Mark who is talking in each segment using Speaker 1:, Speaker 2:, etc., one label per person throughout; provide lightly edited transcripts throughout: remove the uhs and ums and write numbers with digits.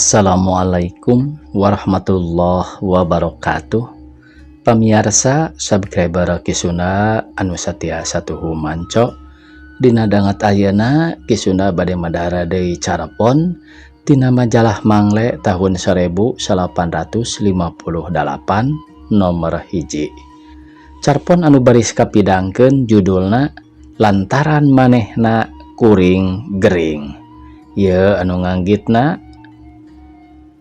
Speaker 1: Assalamualaikum warahmatullahi wabarakatuh. Pamiarsa subscriber Ki Sunda anu satia satuhu manco. Dina danget ayeuna Ki Sunda bade madara deui carepon tina majalah Mangle tahun 1858 nomor 1. Carpon anu baris kapidangkeun judulna "Lantaran Manehna Kuring Gering". Ieu anu nganggitna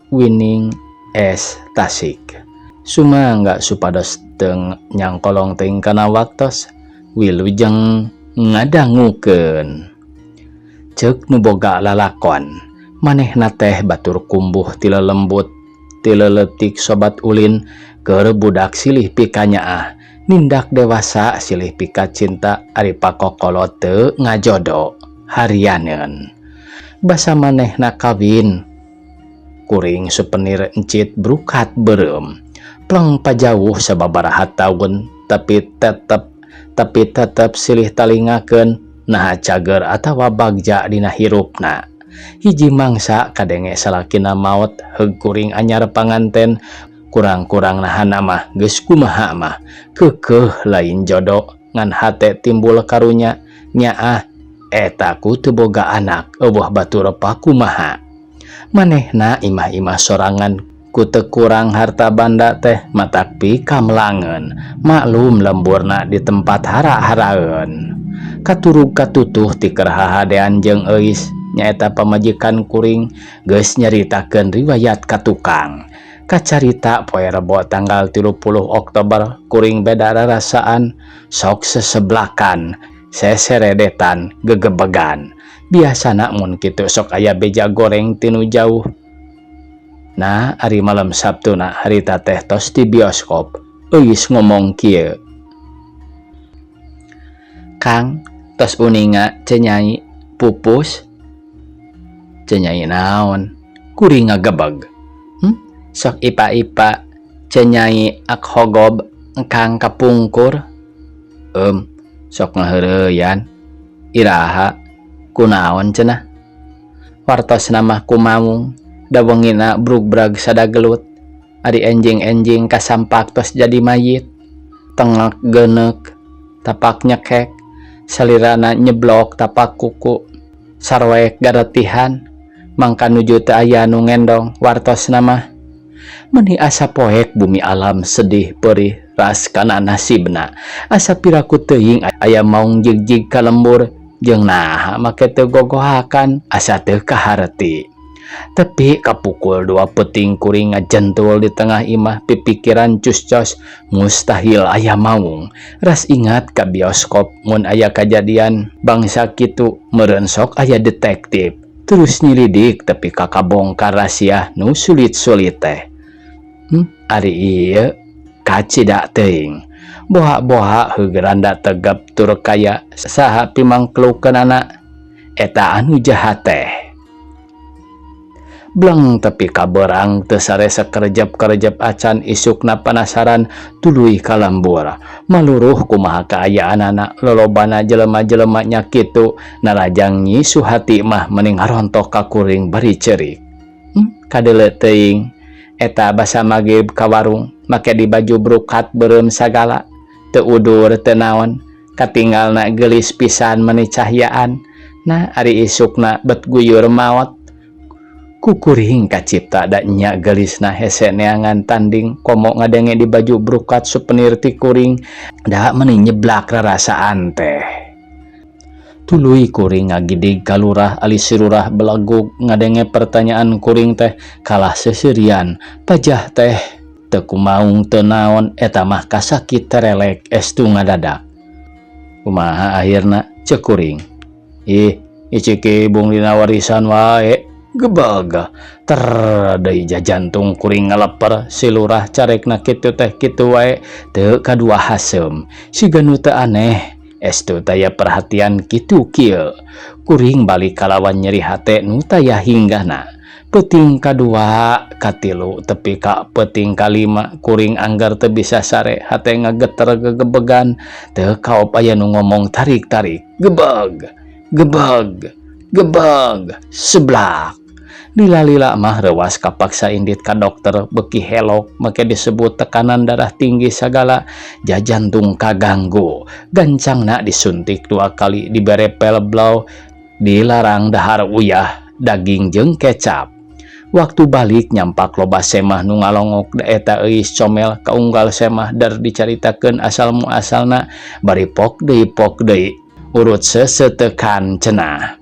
Speaker 1: Winning S Tasik. Sumangga supados teu nyangkolong teuing kana waktos, wilujeng ngadangukeun. Ceuk nu boga lalakon, manehna teh batur kumbuh ti lelembut ti leutik, sobat ulin. Keur budak silih pikanyaah, nindak dewasa silih pikacinta, ari pakokolot teu ngajodo harianeun. Basa manehna kawin kuring souvenir encit brukat beureum pleng pajauh sababaraha taun, tapi tetep silih talingakeun. Naha cager atawa bagja dina hirupna. Hiji mangsa kadenge salakina maot, heug kuring anyar panganten. Kurang-kurang nahana mah geus kumaha mah, keukeuh lain jodo, ngan hate timbul karunya. Nyaah eta ku teu boga anak, euweuh batur pakumaha. Manehna imah-imah sorangan, ku teu kurang harta banda teh matak pikamelangeun. Maklum lemburna di tempat hara-haraeun. Katurug katutuh ti keur hahadean jeung Euis, nyaeta pamajikan kuring, geus nyaritakeun riwayat ka tukang. Kacarita poe Rebo tanggal 30 Oktober kuring beda rarasaan, sok seseblakan, seseredetan, gegebegan. Biasana mun kitu sok aya beja goreng tinu jauh. Nah, ari malam Sabtuna harita teh tos di bioskop. Euis ngomong kieu, "Kang, tos uninga ce Nyai pupus?" "Ce Nyai naon?" Kuring ngagebeg. Sok ipa-ipa ce Nyai ak hogob engkang kapungkur." Sok ngaheureyan. Iraha, kunaon cenah?" "Wartosna mah ku maung da wengina brugbrag sadagelut, ari enjing-enjing kasampak tos jadi mayit, tengek geuneuk, tapak nyekek, salirana nyeblok tapak kuku, saroek garetihan, mangka nuju teu aya nu ngendong wartosna mah." Meni asa poek bumi alam sedih perih ras kana nasibna. Asa piraku teuing aya maung jigjig ka lembur, jeung naha make teu gogohakan, asa teu kaharti. Tepi ka pukul 2 peuting kuring ngajentul di tengah imah, pipikiran cus-cos, mustahil aya maung. Ras ingat ka bioskop, mun aya kajadian bangsa kitu meureun sok aya detektif terus nyelidik tepi ka kabongkar rahasia nu sulit-sulit teh. Ari ieu kacida teuing. Boha-boha heug randa tegap tur kaya, saha pimangklukeunana eta anu jahat teh? Bleng tepi ka beurang teu sare sakerjep-kerjep acan. Isukna panasaran tuluy ka lembur, maluruh kumaha kaayaanana. Lolobana jelema-jelema nya kitu, narajang Nyi Suhati mah meni ngarontok ka kuring bari ceurik. Kadeuleu teuing eta basa magrib ka warung make di baju brukat beureum sagala, teu udur teu naon, katinggalna geulis pisan, meni cahyaan. Nah, ari isukna bet guyur maot ku kuring kacipta da nya geulisna hese neangan tanding, komo ngadenge di baju brukat souvenir ti kuring, da meni nyeblak rarasaan teh. Tuluy kuring ngagidig ka lurah. Ali si lurah belegug ngadenge pertanyaan kuring teh, kalah seuseurian. Pajah teh teu kumaung teu naon, eta mah kasakit terelek estu ngadadak. "Kumaha akhirna?" cek kuring. "Ih, icikibung dina warisan wae." Gebeg ter deui jantung kuring ngaleper. Si lurah carekna kitu teh kitu wae, teu kadua haseum, siga nu teu aneh estu taya perhatian kitu kieu. Kuring balik kalawan nyeri hate nu taya hinggana. Peuting kadua, katilu, tepi ka peuting kalima kuring anggar teu bisa sare, hate ngageter gegebegan, teu kaop aya nu ngomong tarik-tarik. Gebeg, gebeg, gebeg, seblak. Lila-lila mah reuwas kapaksa indit ka dokter beuki helok make disebut tekanan darah tinggi sagala jajantung kaganggu. Gancangna disuntik dua kali dibere pel blau dilarang dahar uyah, daging jeung kecap. Waktu balik nyampak loba semah nu ngalongok da eta euis comel kaunggal semah dar dicaritakeun asal muasalna bari pok deui pok deui urut sesetekan cenah.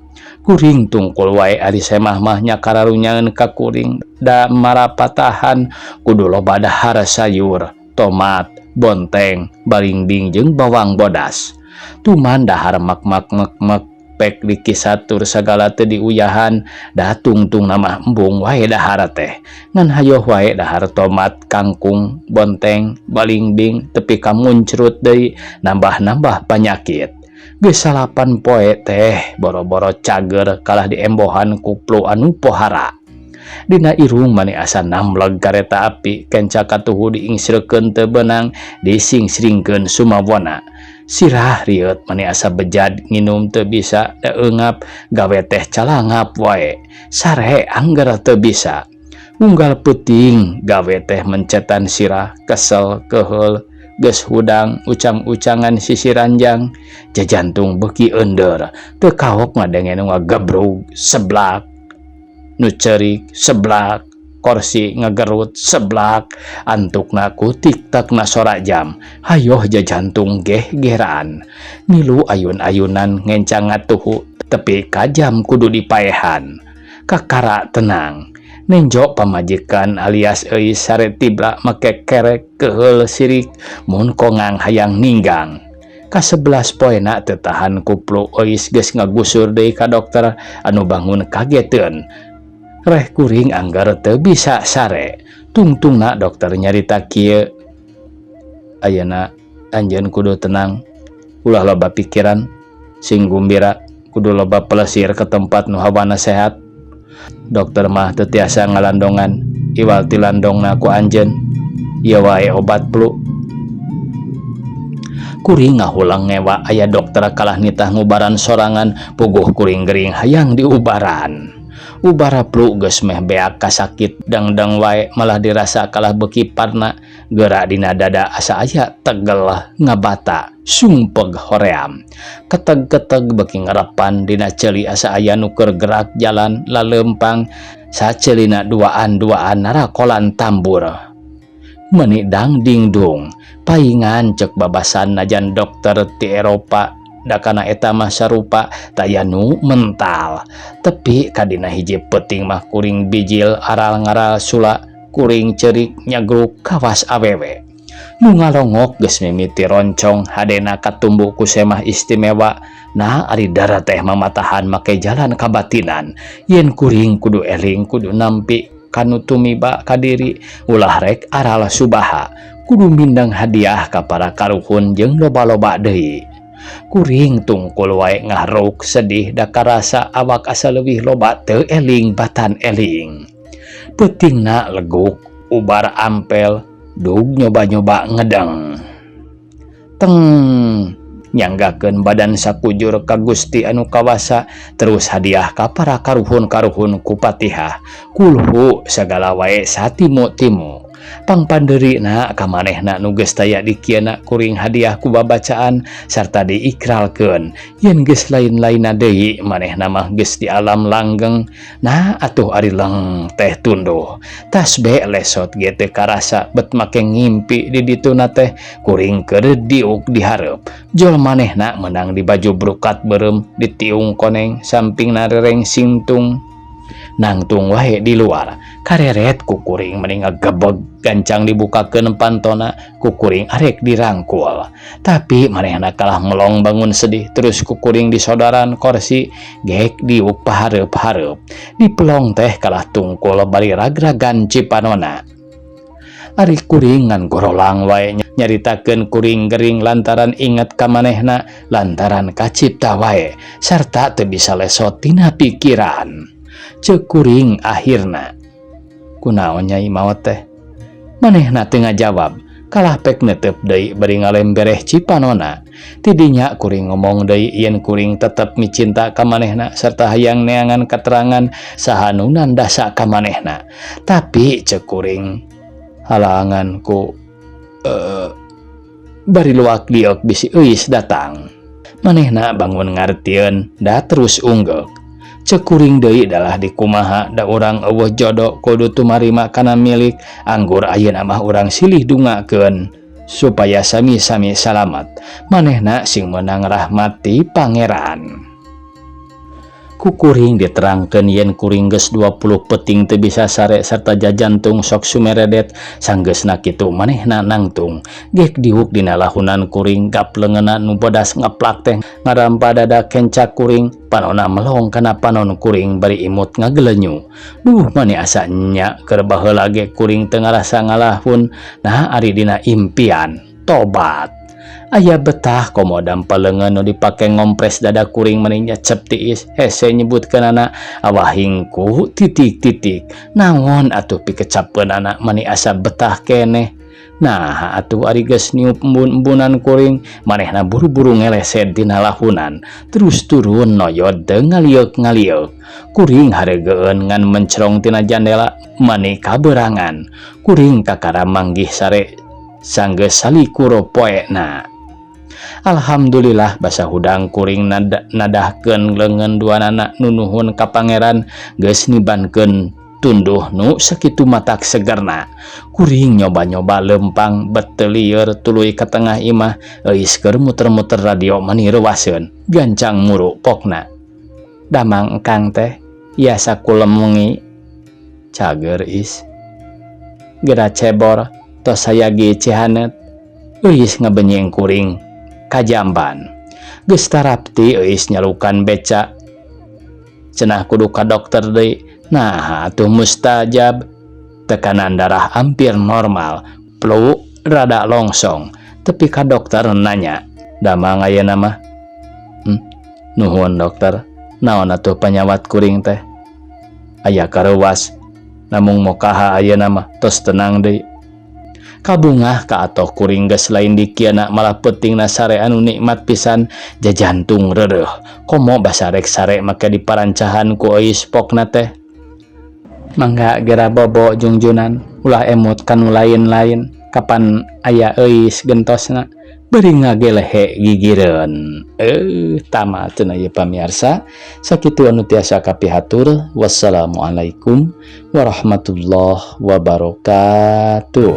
Speaker 1: Kuring tungkul wae ari semah mah nya kararunyaeun ka kuring da marapatahan kudu loba dahar sayur, tomat, bonteng, balingbing jeung bawang bodas. Tuman dahar mak mak mek mek pek dikisatur sagala teu diuyahan da tungtungna mah embung wae dahar teh. Ngan hayoh wae dahar tomat, kangkung, bonteng, balingbing tepi ka muncrut deui nambah-nambah panyakit. Geus salapan poe teh boro-boro cager kalah diembohan ku flu anu pohara. Dina irung mani asa namleg kareta api kenca katuhu diingsreukeun teu beunang disingsringkeun sumawona. Sirah rieut mani asa bejad nginum teu bisa da eungap gawe teh calangap wae. Sare angger teu bisa. Unggal peuting gawe teh mencetan sirah kesel keheul geus hudang ucang-ucangan sisi ranjang jajantung beuki eundeur teu kaok ngadenge nu ngagebrug seblak nu ceurik seblak korsi ngagerut seblak antukna ku tiktakna sora jam hayoh jajantung geh-geran milu ayun-ayunan ngencang ngatuhu tepi ka jam kudu dipaehan kakara tenang nenjo pamajikan alias euis sare tibra make kerek keheul sirik mun kongang hayang ninggang. Ka-11 poena teu tahan ku flu euis geus ngagusur deui ka dokter anu bangun kageteun. Reh kuring anggar teu bisa sare. Tungtungna dokter nyarita kieu. Ayeuna anjeun kudu tenang, ulah loba pikiran, sing gumbira, kudu loba pelesir ke tempat nu hawana sehat. Dokter mah teu tiasa ngalandongan, iwal ti landongna ku anjeun. Ieu wae obat flu. Kuring ngahulang ngewa aya dokter kalah nitah ngubaran sorangan, puguh kuring gering hayang diubaran. Ubara flu geus meh beak kasakit dangdang wae malah dirasa kalah beuki parna geura dina dada asa aya tegel ngabata sumpeg hoream. Keteg-keteg beuki ngarepan dina ceuli asa aya nu keur gerak jalan laleumpang saceulina duaan-duaan narakolan tambur. Meuni dang dingdung paingan ceuk babasan najan dokter ti Eropa da kana eta mah sarupa taya nu mental. Tepi ka dina hiji peuting mah kuring bijil aral ngaral sula kuring ceurik nyagruk kawas awewe. Nu ngalongok geus mimiti roncong hadena katumbu ku semah istimewa. Nah ari dara teh mamatahan make jalan kabatinan yen kuring kudu eling kudu nampi kanu tumiba ka diri ulah rek aral subaha kudu mindang hadiah ka para karuhun jeung loba-loba deui. Kuring tungkul wae ngahruk sedih da karasa awak asa leuwih loba teu eling batan eling. Peutingna leguk ubar ampel dug nyoba-nyoba ngedeng. Teng nyanggakeun badan sakujur ka Gusti anu kawasa terus hadiah ka para karuhun-karuhun ku Fatihah kulhu sagala wae satimu-timu. Pangpandeurina ka manehna nu geus taya dikieuna kuring hadiah ku babacaan sarta diikralkeun yen geus lain-lainna deui manehna mah geus di alam langgeng. Nah atuh ari leng teh tunduh tasbe lesot ge teu karasa bet make ngimpi di dituna teh kuring keur diuk di hareup jol manehna meunang di baju brukat beureum ditiung koneng sampingna rereng sintung nangtung wae di luar kareret ku kuring meni ngagebeg gancang dibukakeun pantona ku kuring arek dirangkul tapi manehna kalah melong bangun sedih terus ku kuring disodaran korsi gek diuk pahareup-hareup dipelong teh kalah tungkul bari ragragan cipanona. Ari kuring ngan gorolang wae nyaritakeun kuring gering lantaran inget ka manehna lantaran kacipta wae sarta teu bisa lesot tina pikiran. Ceuk kuring akhirna kunaon nyai maot teh manehna teu ngajawab kalah pek netep deui bari ngalembereh cipanona. Ti dinya kuring ngomong deui yen kuring tetep micinta ka manehna serta hayang neangan katerangan saha nu nandasa ka manehna. Tapi ceuk kuring halangan ku bari luak lieuk bisi Euis datang. Manehna bangun ngartieun da terus unggeuk. Ceuk kuring deui dalah dikumaha da urang eueuh jodo kudu tumarima kana milik anggur ayeuna mah urang silih dungakeun supaya sami-sami salamet. Manehna sing meunang rahmat ti Pangeran. Ku kuring diterangkeun yen kuring geus 20 peuting teu bisa sare sarta jajantung sok sumeredet sanggeusna kitu manehna nangtung gek diuk dina lahunan kuring gap leungeunna nu bodas ngeplak teh ngarampa dada kenca kuring panonna melong kana panon kuring bari imut ngagelenyu. Duh mani asa enya keur baheula ge kuring teu ngarasa ngalahun nah ari dina impian tobat. Aya betah komo dampa leungeun nu dipake ngompres dada kuring mani nyecep tiis hese nyebutkeunana awah hingku titik titik naon atuh pikecapeunana mani asa betah keneh. Nah atuh ari geus niup embun-embunan kuring manehna buru-buru ngelesed dina lahunan terus turun noyod teu ngalieuk-ngalieuk. Kuring haregeun ngan mencerong tina jandela mani kaberangan. Kuring kakara manggih sare sanggeus salikuro poena. Alhamdulillah basa hudang kuring nadahkeun leungeun duanana nunuhun ka Pangeran geus nibankeun tunduh nu sakitu matak segerna. Kuring nyoba-nyoba leumpang bet teu lieur tuluy ka tengah imah euis keur muter-muter radio mani reuwaseun gancang muru pokna. Damang engkang teh biasa kulemengi cager is. Geura cebor tos sayagi cihaneut euis ngabenyeng kuring kajamban. Geus tarapti euis nyalukan beca cenah kudu ka dokter deui. Nah atuh mustajab tekanan darah hampir normal flu rada longsong tepi ka dokter nanya damang ayeuna mah. Nuhun dokter naon atuh panyawat kuring teh aya kareuwas namung mokaha ayeuna mah tos tenang deui. Kabungah ka atoh kuring geus lain dikiana malah peutingna sare anu nikmat pisan jajantung reureuh komo basa rek sare make diparancahan ku euis pokna teh. Mangga gera bobo jungjunan ulah emut kanu lain-lain kapan aya euis gentosna bari ngagelehe gigireun. Tamat cenah ieu pamiarsa sakitu anu tiasa kapihatur. Wassalamualaikum warahmatullahi wabarakatuh.